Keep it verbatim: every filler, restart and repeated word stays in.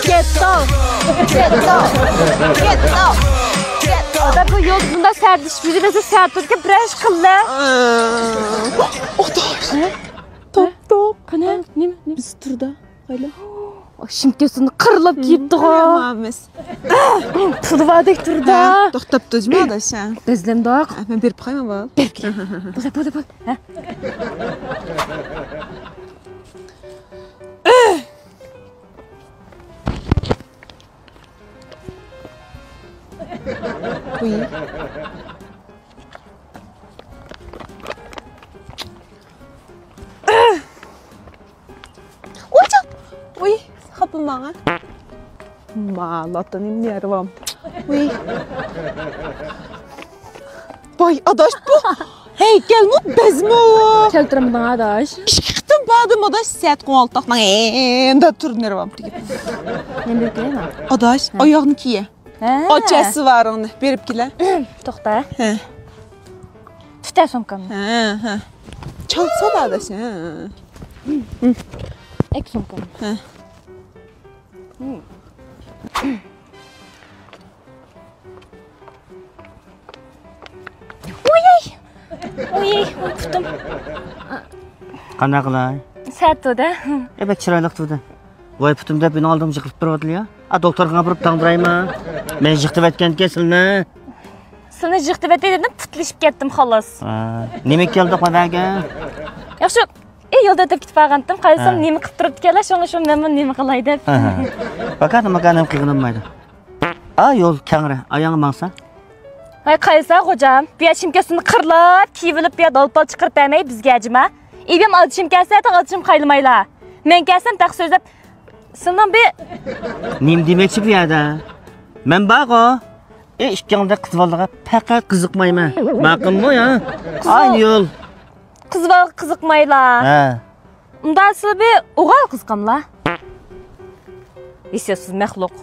كەتتۇق! كەتتۇق! كەتتۇق! ئادا، بۇ يول بۇنداق سەردىشىپ يۈرمەسە، سەت تۇرۇپ بىرەر ئىش قىللا. توپ، توپ. قېنى، نېمە، نېمە؟ بىز تۇردا. قايلا؟ شىمكەسىنى قىرلاپ كىيىپتىغۇ. قايامامىز. پۇلى باردەك تۇردا. توختاپ تۇرما ئاداش، ھە. بەزلەمداق. ھە، مەن بېرىپ قايماي بول. بېرىپ كېلە. بول، بول، بول. ھە. ئۇي. ئۇي، خاپىماڭ ھە. مالاتنى نېرۋام. ئۇي. ۋاي، ئاداش بۇ. ھەيكەلمۇ، بەزمۇ. كەلتۈرمىدىڭ ئاداش. ئىككى قېتىم باردىم ئاداش، سەت قوڭالتاقنىڭ ئەمدى تۇرۇپ نېرۋام تۈگەپ. نېمە بېرىپ كېلەيمەن؟ ئاداش، ھە. ئاياغنى كىيە. ھە. ئاچاسى بارىڭنى بېرىپ كېلە. توختا. ھە. تۇتە سومكامنى. ھە، ھە. چالسا ئاداش، ھە. ئەك سومكامنى. ھە. ئۇي، ئۇي، پۇتۇم. قانداق قىلاي؟ سەت تۇردى. ئە، بەك چىرايلىق تۇردى. ۋاي پۇتۇم دەپ مېنىڭ ئالدىمغا يىقىلىپ تۇرۇۋاتىدۇ يا. ئا، دوختۇرغا ئاپىرىپ تاڭدىرايمەن. مەن يىقىتىۋەتكەنكەن سىلىنى. سىلىنى يىقىتىۋېتەي دېدىم، پۇتلىشىپ كەتتىم خالاس. ھە. نېمە كەلدى قانداقكەن؟ ياخشى. ئى، يولدا ئۆتۈپ كېتىپ قالغانتىم، قارىسام ھە. نېمە قىلىپ تۇرۇپتىكەنلەر، شۇڭا شۇ مەنمۇ نېمە قىلاي دەپ. ھە، ھە. باكانە، ماكانە قىلغىنىم بولمايدۇ. ئا، يول كەڭرى، ئاياڭغا ماڭسا. ھاي، قايسا خوجام، بۇ يەر شىمكەسىنى قىرلاپ، كىيىۋېلىپ، بۇ يەردە ئالپال چىقىرىپ بەرمەي بىزگە جىما. ئى، بىم ئالدىشىم كەلسە، تاغ ئالدىشىم قايلىمايلا. مەن كەلسەم تاق سۆزلەپ، سېنىڭ بى. نېمە دېمەكچى بۇ يەردە؟ مەن بارغۇ. ئى، ئىككىڭلار قىز بالىلارغا پەقەت قىزىقمايمەن. ماقۇلمۇ يا؟ قىز ئاينى يول. قىز بالىغا قىزىقمايلا. ھە. ئۇنداق سىلى بى ئوغۇل قىزىقاملا. ھېسسىياتسىز مەخلۇق.